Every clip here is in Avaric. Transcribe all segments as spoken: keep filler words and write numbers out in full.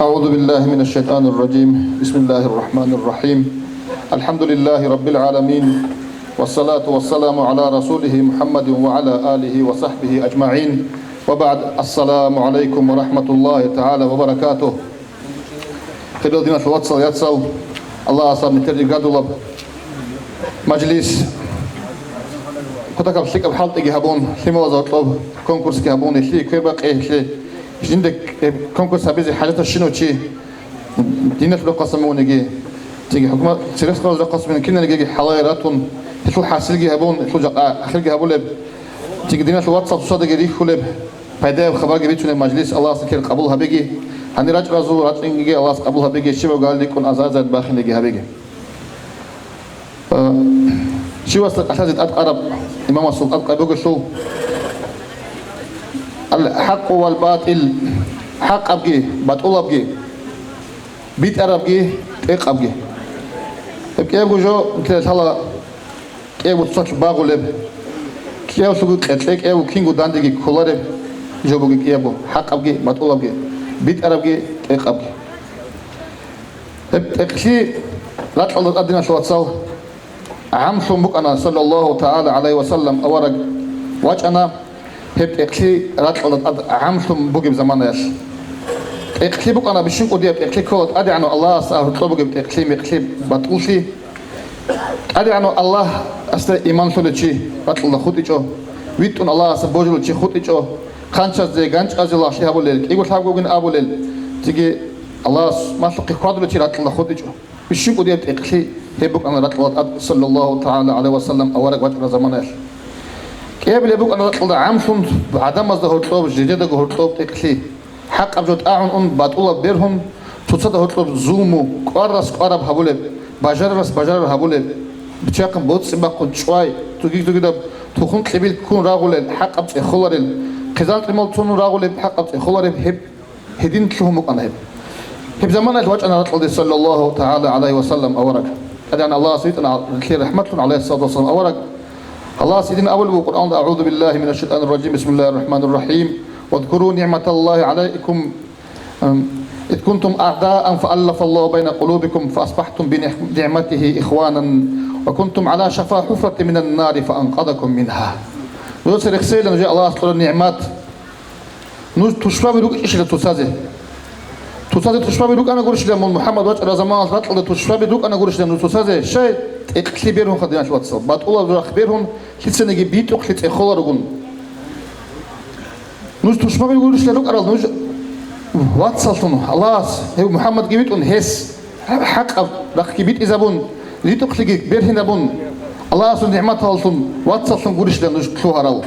أعوذ بالله من الشيطان الرجيم. بسم الله الرحمن الرحيم. الحمد لله رب العالمين. والصلاة والسلام على رسوله محمد وعلى آله وصحبه أجمعين. وبعد. السلام عليكم ورحمة الله تعالى وبركاته. Хириял диналъул вацал, яцал, Аллагьас гьаб нилъер иргадулаб мажлис, кутакаб лъикӀаб хӀалтӀиги гьабун, лъималазда гьоркьоб конкурсги гьабун, гьелъие квербакъи, гьелъие жинда, э, конкурс гьабизе хӀажаталъ щинав чи, диналъул рахъалъа мугьуниги, цинги хӀукумат цересхъалазул рахъалъа мугьуниги, киналниги хӀалае ратун, гьелъул хӀасилги гьабун, гьелъул жакъа ахирги гьабулеб, цинги диналъул вацал цоцаздаги рихьулеб, пайдаяб хабарги бицунеб мажлис Аллагьас нилъер къабул гьабеги, гьанир рачӀаразул рачӀинги Аллагьас къабул гьабеги, щибаб гали рикӀкӀун азар-азар бахинеги гьабеги. Э, щивасда кӀалъазе тӀадкъараб имамасул тӀадкъай бугелъул, «Ал-хӀакъу вал-батӀил», хӀакъабги, батӀулабги, битӀарабги, тӀекъабги. Гьеб кӀиябго жо нилъеда лъала, кӀиябго цоцалъ багъулеб, кӀиявлъулго къеркье, кӀиявго кинго дандеги кколареб жо бугеб кӀиябго, хӀакъабги, батӀулабги, битӀарабги, тӀекъабги. Гьеб тӀекълъи ракьалда тӀад, диналъул вацал, гӀамлъун букӀана, саллаллагьу тагӀала гӀалайгьи ва саллам, авараг вачӀана гьеб тӀекълъи ракьалда тӀад гӀамлъун бугеб заманаялъ. ТӀекълъи букӀана, бищун кӀудияб тӀекълъи ккола, ТӀадегӀанав Аллагьасда гьоркьоб бугеб тӀекълъи-мекълъи батӀуллъи. ТӀадегӀанав Аллагьасда иман лъолев чи ракьалда хутӀичӀо, витӀун Аллагьасда божулев чи хутӀичӀо, хъанчазде, ганчӀазде лагълъи гьабулел, кӀиго лъабгогин абулел, цинги Аллагьас малъухъе хьвадулев чи ракьалда хутӀичӀо. Бищун кӀудияб тӀекълъи гьеб букӀана ракьалда тӀад, саллаллагьу тагӀала гӀалайгьи ва саллам, авараг вачӀараб заманаялъ. КӀиабилеб букӀана ракьалда гӀамлъун гӀадамазда гьоркьоб, жидедаго гьоркьоб тӀекълъи. ХӀакъаб жо тӀагӀун ун, батӀулаб бергьун, цоцазда гьоркьоб зулму, кӀварас кӀвараб гьабулеб, бажарарас бажарар гьабулеб, бичахъун боцӀи бахъун чӀвай, цогидаб тухум кьибил ккун рагъулел, хӀакъаб цӀехоларел, хъизан-тӀимал цунун рагъулеб, хӀакъаб цӀехолареб, гьеб Гьедин лъугьун букӀана гьеб. Гьеб заманаялъ вачӀана ракьалде, саллаллагьу тагӀала гӀалайгьи ва саллам, авараг. ТӀадегӀан Аллагьас витӀана гьелъие рахӀматлъун, гӀалайгьиссалату вассалам, авараг. Аллагьас гьедин абулеб буго Къуръаналда: «أعوذ بالله من الشيطان الرجيم. بسم الله الرحمن الرحيم. واذكروا نعمة الله عليكم، أم، إذ كنتم أعداء فألف الله بين قلوبكم فأصبحتم بنعمته إخوانا وكنتم على شفا حفرة من النار فأنقذكم منها». Нужеца рехсейилан нужее Аллагьас кьураб нигӀмат. Нуж тушбаби рукӀичӀищила цоцазе? Цоцазе тушбаби рукӀана гурищила мун, МухӀаммад вачӀараб заманалъ ракьалда тушбаби рукӀана гурищила нуж цоцазе? Щай? ТӀекълъи бергьунха, диналъул вацал. БатӀулаб рахъ бергьун, лъицаниги битӀухълъи цӀехоларугун. Нуж тушбаби гурищила рукӀарал, нуж вацаллъун, Аллагьас, гьев МухӀаммадги витӀун, гьес хӀакъаб рахъги битӀизабун, ритӀухълъиги бергьинабун, Аллагьасул нигӀматаллъун вацаллъун гурищила нуж лъугьарал.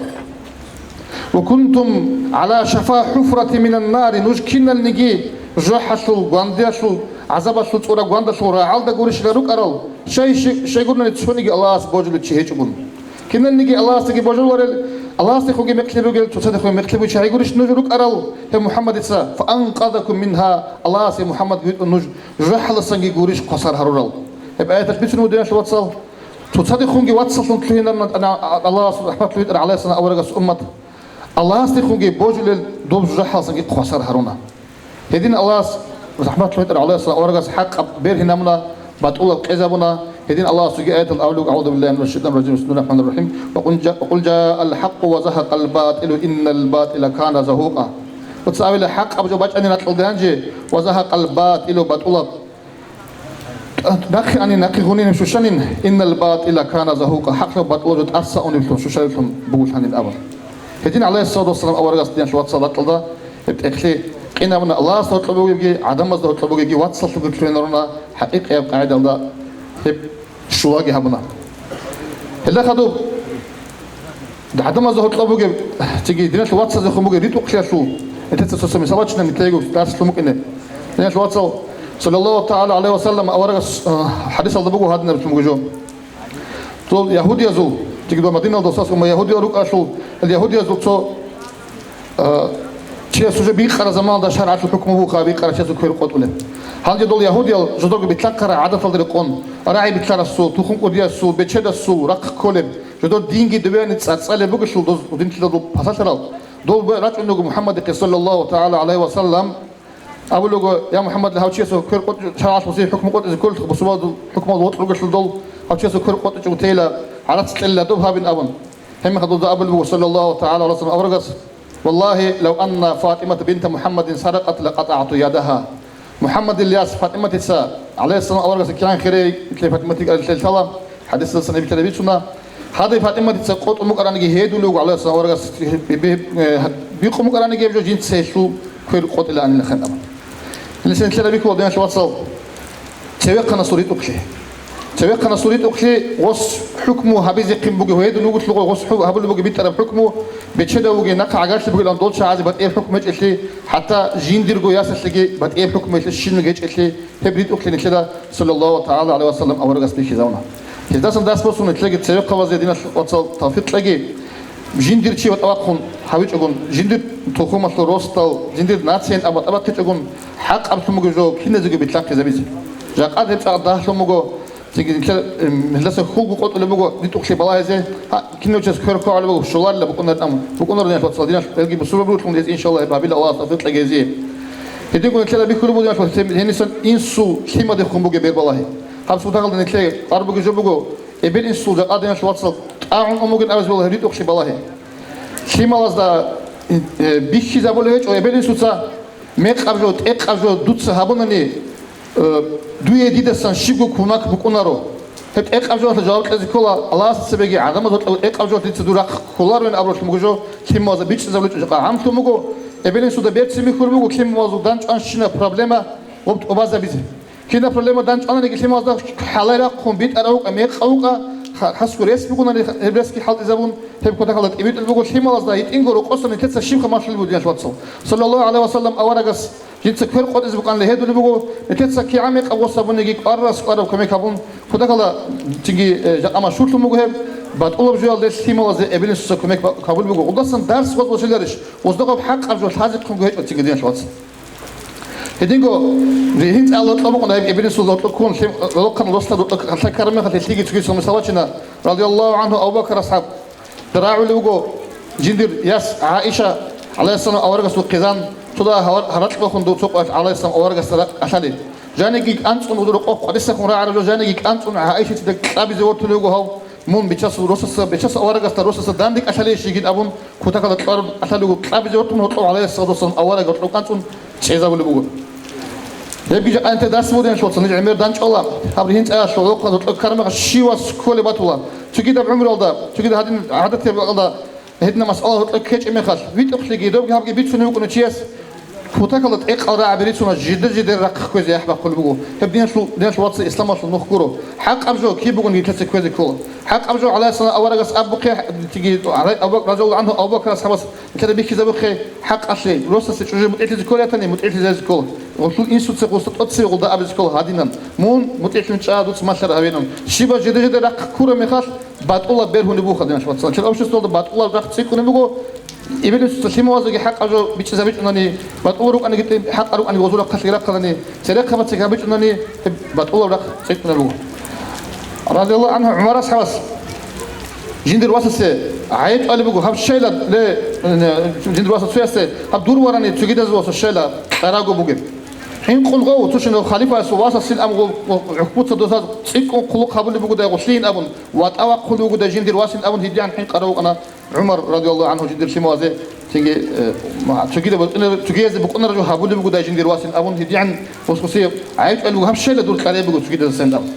«Ва кунтум гӀала шафа хӀуфратин минан нари», нуж киналниги жужахӀалъул, гвандиялъул, гӀазабалъул цӀура гвандалъул рагӀалда гурищила рукӀарал, щай щи-, щайгурнани цониги Аллагьас божулев чи гьечӀогун. Киналниги Аллагьасдаги божуларел, Аллагьасдехунги мекълъи бугел, цоцадехунги мекълъи бугел чагӀи гурищ нуж рукӀарал, гьев МухӀаммадица, «фа анкъазакум мингьа», Аллагьас гьев МухӀаммадги витӀун нуж жужахӀалдасанги гурищ хвасар гьарурал. Гьеб аяталъ бицунеб буго, диналъул вацал. Цоцадехунги вацаллъун лъугьинарна тӀана Аллагьасул рахӀматлъи витӀар гӀалайгьиссалам аварагас уммат. Аллагьасдехунги божулел доб жужахӀалдасанги хвасар гьаруна. Гьедин Аллагьас, рахӀматлъи витӀар гӀалайгьиссалам аварагас, хӀакъаб бергьинабуна, батӀулаб къезабуна. Гьедин Аллагьас цоги аяталда абулеб: «أعوذ بالله من الشيطان الرجيم. بسم الله الرحمن الرحيم. وقل جاء، وقل جاء الحق وزهق الباطل إن الباطل كان زهوقا». Цо-, цо абила, хӀакъаб жо бачӀанин ракьалда гьанже, «وزهق الباطل», батӀулаб нахъе анин, нахъе гьунин щущанин, «إن الباطل كان زهوقا», хӀакълъун батӀулаб жо тӀаса унеблъун, щущареблъун бугулъанин абун. Гьедин гӀалайгьиссалату вассалам аварагас, диналъул вацал, ракьалда гьеб тӀехълъи къинабуна, Аллагьасда гьоркьоб бугебги, гӀадамазда гьоркьоб бугебги вацаллъунги лъугьинарун, хӀакъикъияб къагӀидалда гьеб щулаги гьабуна. Гьелда хадуб ГӀадамазда гьоркьоб бугеб, цоги диналъул вацазехун бугеб ритӀухълъиялъул, гьелдаса цо-цо мисал бачина, нилъего дарс лъун букӀине. Диналъул вацал, саллаллагьу тагӀала гӀалайгьи ва саллам, аварагас, а, хӀадисалда буго гьадинаб лъун буго жо. Дол ягьудиязул, цоги дол Мадиналда васас умма ягьудиял рукӀалъул, гьел ягьудиязул цо, а, чияс уже бикъараб заманалда шаргӀалъул хӀукму буго бикъарав чиясул квер къотӀулеб. Гьанже дол ягьудиял жодорго битлъахъараб гӀадаталда рекъон, рагӀи битлъарасул, тухум кӀудиясул, бечедасул рахъ кколеб, жодор динги дубеяни цӀацӀалеб бугелъул, доз динлъидал пасалъарал, дол бе-, рачӀун руго МухӀаммадихъе, саллаллагьу тагӀала гӀалайгьи ва саллам, Абулего: «Я МухӀаммад, гьав чиясул квер къотӀичӀого шаргӀалъ гьесие хӀукму къотӀизе кколелъул, бусурбабазул хӀукму гьоркьоб гьелъул дол гьав чиясул квер къотӀичӀого тела гӀарац кьела доб гьабин», – абун. Гьебмехалда абулеб буго, саллаллагьу тагӀала гӀалайгьи ва саллам, аварагас: «Валлагьи, лав анна ФатӀимата бинта МухӀаммадин саракъат, лакъатагӀту ядагьа». МухӀаммадил яс ФатӀиматица, гӀалайгьиссалам, аварагасда кигӀан хире, ФатӀиматица лъела, хӀадисалдасан бицуна. Гьадин ФатӀиматица къотӀун букӀараниги гьедулев вуго, гӀалайгьиссалам, аварагас би-, би-, э, бикъун букӀараниги гьеб жо, жинца гьелъул квер къотӀилаанилан абун. Гьелдасан нилъеда бихьула, диналъул вацал, цевехъанасул ритӀухълъи. Цевехъанасул ритӀухълъи гъос хӀукму гьабизехъин бугеб, гьедулев вугелъул гъос хӀу-, гьабулеб бугеб битӀараб хӀукму, бечедав вугин, нахъа гӀагарлъи бугилан дол чагӀазе батӀияб хӀукму гьечӀелъи, хӀатта жиндирго ясалъеги батӀияб хӀукму гьелъе щибниги гьечӀелъи, гьеб ритӀухълъи нилъеда, саллаллагьу тагӀала гӀалайгьи ва саллам, аварагас бихьизавуна. Гьездасан дарс босун, нилъеги цевехъабазе, диналъул вацал, тавфикъ кьеги, жиндир чи батӀа бахъун гьавичӀогун, жиндир тухумалъул росдал, жиндир нациялъ абун батӀа бахъичӀогун, хӀакъаблъун буго жо киназего битӀахъизабизе. Жакъа гьеб цӀакъ дагьлъун буго, цинги нилъер, эм, гьелдаса хьулго къотӀулеб буго ритӀухълъи балагьизе, гьа, кинав чияс кквер кквагӀулеб буго, щоларила букӀунарин, букӀунарин, диналъул вацал, диналъ, гьелги бусурбаби рукӀун гьез, иншаллагь, гьеб гьабила Аллагьас тавфикъ кьеги гьезие. Гьединго нилъеда бихьулеб буго, диналъул, гьенисан инсул лъимадехун бугеб бербалагьи. Гьаб цо дагьалда нилъее къваригӀун бугеб жо буго, эбел-инсул жакъа, диналъул вацал, тӀагӀун ун бугин абизе балагьи, ритӀухълъи балагьи. Лъималазда, э, бихьизабулеб гьечӀо, эбел-инсуца мекъаб жо, тӀекъаб жо дуца гьабунани, э, дуе дидасан щибго кумек букӀунаро. Гьеб тӀекъаб жоялъе жаваб кьезе ккола, Аллагьасда цебеги гӀадамазда гьоркьоб тӀекъаб жоялъе дица дур рахъ кколароин абуралъун буго жо, лъималазда бичӀчӀизабулеб гьечӀо. Жакъа гӀамлъун буго, эбел-инсуда берцин бихьулеб буго лъималазул дандчӀван щинаб проблема гъоб тӀубазабизе. Кинаб проблема дандчӀванани лъималазда хӀалай рахъун битӀарав вукӀа, мекъав вукӀа, ха-, хасго рес бугонани, гьеб ресги хӀалтӀизабун, гьеб кутакалда тӀибитӀулеб буго лъималазда, гьитӀинго рокъоса нилъеца щибха малъулеб бугин, диналъул вацал. Саллаллагьу гӀалайгьи ва саллам аварагас жинца квер къотӀизе букӀанилан гьедулеб буго, нилъеца кигӀан мекъаб гъос гьабуниги кӀварас кӀвараб кумек гьабун, кутакалда цинги, э, жакъа машгьурлъун буго гьеб, батӀулаб жоялде лъималазе эбел-инсуца кумек ба-, гьабулеб буго. Гъудасан дарс гъоз бошеларищ? Гъозда гъаб хӀакъаб жо лъазе ккунго гьечӀо цинги, диналъул вацал. Гьединго, гьинцӀа гьоркьоб букӀуна гьеб, эбел-инсул гьоркьоб ккун, лъим-, рохъана росла рокьа карамехалъ лъиги цогидасан мисал бачина, радияллагьу гӀангьу, Абу Бакр асхӀаб. РагӀулев вуго жиндир яс ГӀаиша, гӀалайгьиссалам, аварагасул хъизан, цо дагьа гьаракь бахун дов цо къоялъ, гӀалайгьиссалам, аварагасда ракь кӀалъалев. Жаниги кӀанцӀун, удур къо хъвадисахун рагӀараб жо жаниги кӀанцӀун, ГӀаишатида кьабизе вортулев вуго гьав. Мун бичасул росаса, бичасул аварагасда росаса данде кӀалъалейищ йигин абун, кутакалда кьвараб кӀалъалего кьабизе ватун, гьоркьов гӀалайгьиссалату вассалам авараг гьоркьов кӀанцӀун чӀезабулеб буго. Гьебги жакъа нилъер дарс бугин, диналъул вацал, ниж гӀемер дандчӀвала, гьаб гьинцӀаялъул гӀолохъаб гьоркьоб ккараб мехалъ щивас кколеб батула. Цогидаб гӀумруялда, цогидаб гьадин гӀадатияб бакӀалда, гьединаб масъала гьоркьоб ккечӀеб мехалъ, витӀухълъиги, добги гьабги бицунев вукӀуна чияс, кутакалда тӀекъал рагӀаби рицуна, жидер-жидер рахъ кквезе яхӀ бахъулеб буго. Гьеб, диналъул, диналъул вацал, исламалъул нух гуро. ХӀакъаб жо киб бугониги нилъеца кквезе ккола. ХӀакъаб жо, гӀалайгьиссалам, аварагас абухъе, цинги Абу Бакр радияллагьу гӀангьу, Абу Бакр асхӀабас нилъеда бихьизабухъе, хӀакъалъе, росасе чӀужу мутӀигӀлъизе кколей гьатани, мутӀигӀлъизаризе ккола. Гъулъул инсуца гъусда тӀоцебе гъулда абизе ккола гьадинан: «Мун мутӀигӀлъун чӀа, дуца малъараб гьабеян». Щибаб жидер-жидер рахъ ккураб мехалъ, батӀулаб бергьунеб буго, диналъул вацал. Нилъер обществоялда батӀулаб рахъ цӀикӀкӀунеб буго, эбел-инсуца лъималазеги хӀакъаб жо бичӀчӀизабичӀунани, батӀулаб рукӀаниги тӀи-, хӀакъаб рукӀаниги гъозул рахъалъеги рахъалани, церехъабацаги гьабичӀунани, гьеб батӀулаб рахъ цӀикӀкӀунеб буго. Радияллагьу гӀангьу, ГӀумар асхӀабас жиндир васасе гӀайиб чӀвалеб буго, гьаб щайила, ле, жиндир васас цоясде, гьаб дур варани цогидазул васас щайила кьараго бугеб. ХӀинкъун гъов, цо щинав халифасул васасин абун гъов, гӀухьбуца досаз цӀикӀкӀун хъулухъ гьабулеб бугодай гъулъин абун, ватӀа вахъулеб бугодай жиндир васин абун, гьедигӀан хӀинкъарав вукӀана ГӀумар радияллагьу гӀангьу жиндир лъималазе, цинги, э, ма-, цогидаб гьоркьоса-, цогиязе букӀунареб жо гьабулеб бугодай жиндир васин абун, гьедигӀан гъосгъосе гӀайиб чӀвалеб буго, гьаб щайила дур кьараб буго цогидазасен абун.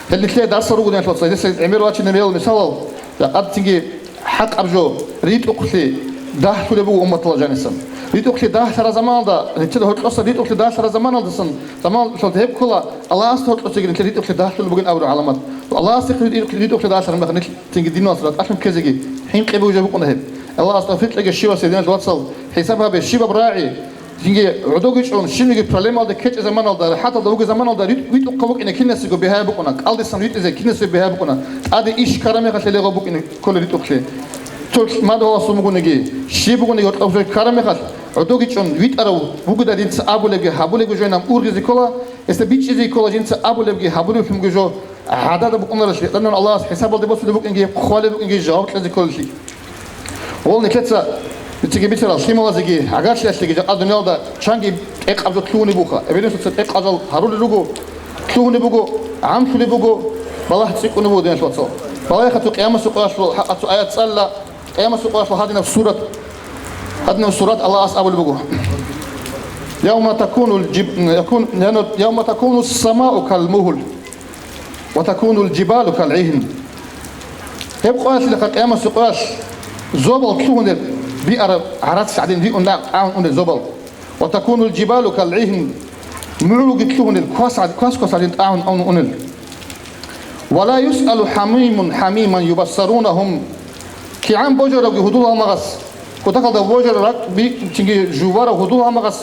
Гьел нилъее дарсал руго, диналъул вацал, гьесие гӀемер вачине меял мисалал, жакъа цинги хӀакъаб жо, ритӀухълъи дагьлъулеб буго умматалда жанисан. РитӀухълъи дагьлъараб заманалда, нилъеда гьоркьоса ритӀухълъи дагьлъараб заманалдасан, заманалда гьеб ккола, Аллагьасда гьоркьосеги нилъер ритӀухълъи дагьлъулеб бугин абураб гӀаламат. Аллагьасда ритӀухълъи, ритӀухълъи дагьлъараб мехалъ нилъ цинги диналъ ратӀалъун ккезеги хӀинкъи бугеб жо букӀуна гьеб. Аллагьас тавфикъ кьеги, щивасе, диналъул вацал, хӀисаб гьабе, щибаб рагӀи, цинги гӀодовги чӀун, щибниги проблемалда ккечӀеб заманалда, рахӀаталда вугеб заманалда ритӀ-, витӀухъав вукӀине кинасего бигьаяб букӀуна, кӀалдисан витӀизе кинасего бигьаяб букӀуна, тӀаде иш ккараб мехалъ гьеле гъоб букӀине кколеб ритӀухълъи. Цо мадугьаласун бугониги, щиб бугониги гьоркьоб жо ккараб мехалъ, гӀодовги чӀун витӀарав вугодай жинца абулебги гьабулебги жойнан ургъизе ккола, гьесда бичӀчӀизе ккола жинца абулебги гьабулеблъунги жо, гӀадада букӀунарелъи, гьединан Аллагьас хӀисабалде босулеб букӀинги, хъвалеб букӀинги жаваб кьезе кколелъи. Гъол нилъеца Цинги бицарал лъималазеги, гӀагарлъиялъеги жакъа дуниялда чанги тӀекъаб жо лъугьунеб буха. Эбелин соца тӀекъазал гьарулел руго, лъугьунеб буго, гӀамлъулеб буго, балагь цӀикӀкӀунеб буго, динал вацал. Балагьихъа цо Къиямасул къоялъул хӀакъа цо аят цӀалла, Къиямасул къоялъул гьадинаб сурат, гьадинаб сурат Аллагьас абулеб буго: «Явма такунул жиб-, якун-, яну-, явма такунус самау кал мугьл». «Ва такунул жибалу кал гӀигьн». Гьеб къоялъилаха, Къиямасул къоялъ, зобал лъугьунел, биараб гӀарац гӀадин виун тӀагӀун унел зобал. «Ва такунул жибалу кал гӀигьн», мугӀруги лъугьунел, квас гӀад-, квас-квас гӀадин тӀагӀун унел. «Ва ла юсъалу хӀамимун хӀамиман юбассарунагьум». КигӀан божарабги гьудул гьалмагъас, кутакалда божараб ракӀ би-, цинги жуварав гьудул гьалмагъас,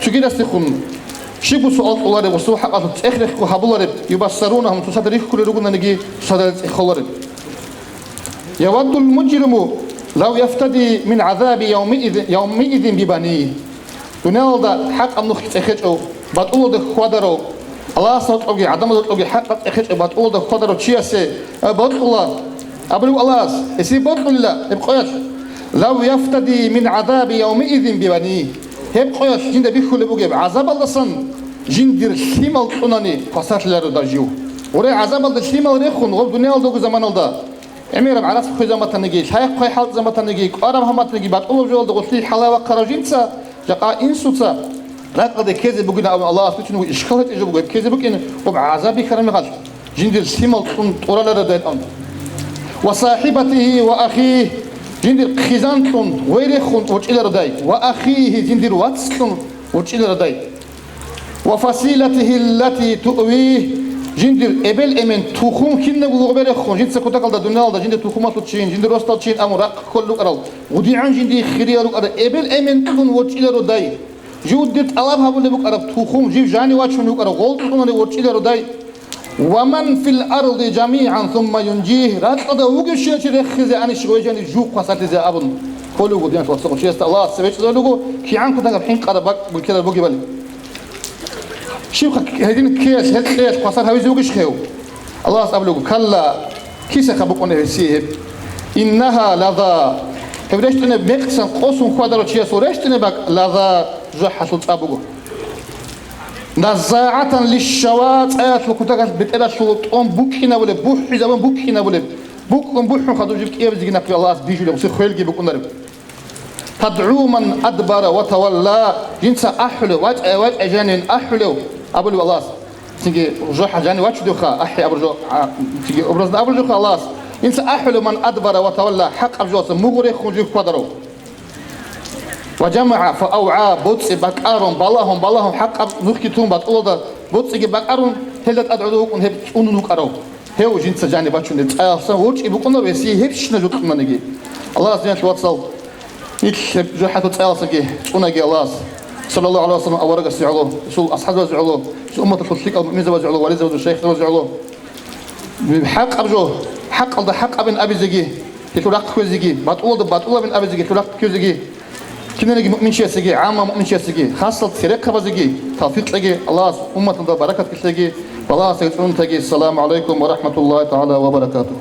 Цогидасдехун щибго суал кьолареб ва цо хӀакъалъулъ цӀех-рехго гьабулареб, юбассарунагьум, цоцазда рихьулел ругонаниги, цоцазда цӀехолареб. «Яваддул мужриму лав яфтади мин гӀазаби явмииз-, явмиизин бибани». Дуниялалда хӀакъаб нух цӀехечӀев, батӀулалда хьвадарав, Аллагьасда гьоркьобги, гӀадамазда гьоркьобги хӀакъаб цӀехечӀев, батӀулалда хьвадарав чиясе, а, бокьула. Абулеб Аллагьас, гьесие бокьулила гьеб къоялъ: «Лав яфтади мин гӀазаби явмиизин бибани». Гьеб къоялъ жинда бихьулеб бугеб гӀазабалдасан жиндир лъимал кьунани хвасарлъилародав жив. Гъуре гӀазабалда лъимал рехун гъоб дуниялалдаго заманалда, гӀемераб гӀарац хвезаб матаниги, лъай-хъвай хӀалтӀизаб матаниги, кӀвараб гьаб матаниги, батӀулаб жоялда гъулъи хӀалай вахъарав жинца, жакъа инсуца ракӀалде ккезе бугин абун Аллагьас бицунеб буго, ишкал гьечӀеб жо буго гьеб ккезе букӀин, гъоб гӀазаб бихьараб мехалъ. Жиндир лъимал кьун тӀуралародай тӀун. «Ва сахибатигьи ва ахигь», жиндир хъизан кьун, гъой рехун ворчӀилародай, «ва ахигьи», жиндир вац кьун ворчӀилародай, «ва фасилатигьи ллати туъвигь», жиндир эбел-эмен, тухум кинабго гъобе рехун, жинца кутакалда дуниялалда жиндир тухумалъул чин, жиндир росдал чин абун рахъ кколел рукӀарал, гъудигӀан жиндие хириял рукӀарал эбел-эмен кьун ворчӀилародай. Жив дир тӀалаб гьабулеб букӀараб тухум, жив жанив вачун вукӀарав гъол кьунани ворчӀилародай. «Ва ман фил арди жамигӀан сумма юнжигь», ракьалда вугевщинав чи рехизе анищ гъой жанив жув хвасарлъизе абун кколев вуго, диналъул вацал, чиясда Аллагьас цебе чӀезабулеб буго, кигӀан кутакаб хӀинкъараб бакӀ гуккилараб бугебали. Щибха гьедин ккеялъ, гьел кьеялъ хвасар гьавизе вугищ хев? Аллагьас абулеб буго: «Калла», кисаха букӀунеб гьесие гьеб. «Иннагьа лаза», гьеб рещтӀунеб мекъсан къосун хьвадарав чиясул рещтӀунеб бакӀ лаза, жужахӀалъул цӀа буго. «НаззагӀатан лишшава», цӀаялъул кутакалъ бетӀералъул тӀом букӀинабулеб, бухӀизабун букӀинабулеб, букӀун бухӀун хадуб жиб кӀиабизеги нахъе Аллагьас бижулеб, гъуси хвелги букӀунареб. «ТадгӀу ман адбара ва тавалла», жинца ахӀулев, вачӀай-вачӀай жанивин ахӀулев, абулев Аллагьас. Цинги жо хӀажани вачудевха, ахӀи абуржо, а, цинги образно абуржоха Аллагьас. Инса ахӀулев ман адбара ва тавалла, хӀакъаб жоялъа мугъ рехун жив хьвадарав. «Ва жамагӀа фа авгӀа», боцӀи бакӀарун, балагьун, балагьун, хӀакъаб нухги тун, батӀулалда боцӀиги бакӀарун, гьелда тӀад гӀодов вукӀун гьеб цӀунун вукӀарав. Гьев жинца жани бачунеб цӀаялъа ворчӀи букӀунав гьесие гьебщина жо кьунаниги. Аллагьас, диналъул вацал, Ил гьеб жужахӀалъул цӀаялъаги цӀунаги Аллагьас, саллаллагьу гӀалайгьи вассалам, аварагасде гӀоло, цо асхӀабазде гӀоло, цо умматалъул лъикӀал муъминзабазде гӀоло, вализабазул шайихзабазде гӀоло. ХӀакъаб жо, хӀакъалда хӀакъабин абизеги, гьелъул рахъ кквезеги, батӀулалда батӀулабин абизеги, гьелъул рахъ кквезеги, киналги муъминчиясеги, гӀамма муъминчиясеги, хасал церехъабазеги тавфикъ кьеги, Аллагьас умматалда баракат кьеги, балагьасдаги цӀунун таги. Ассаламу гӀалайкум ва рахӀматуллагьи тагӀала ва баракатугьу.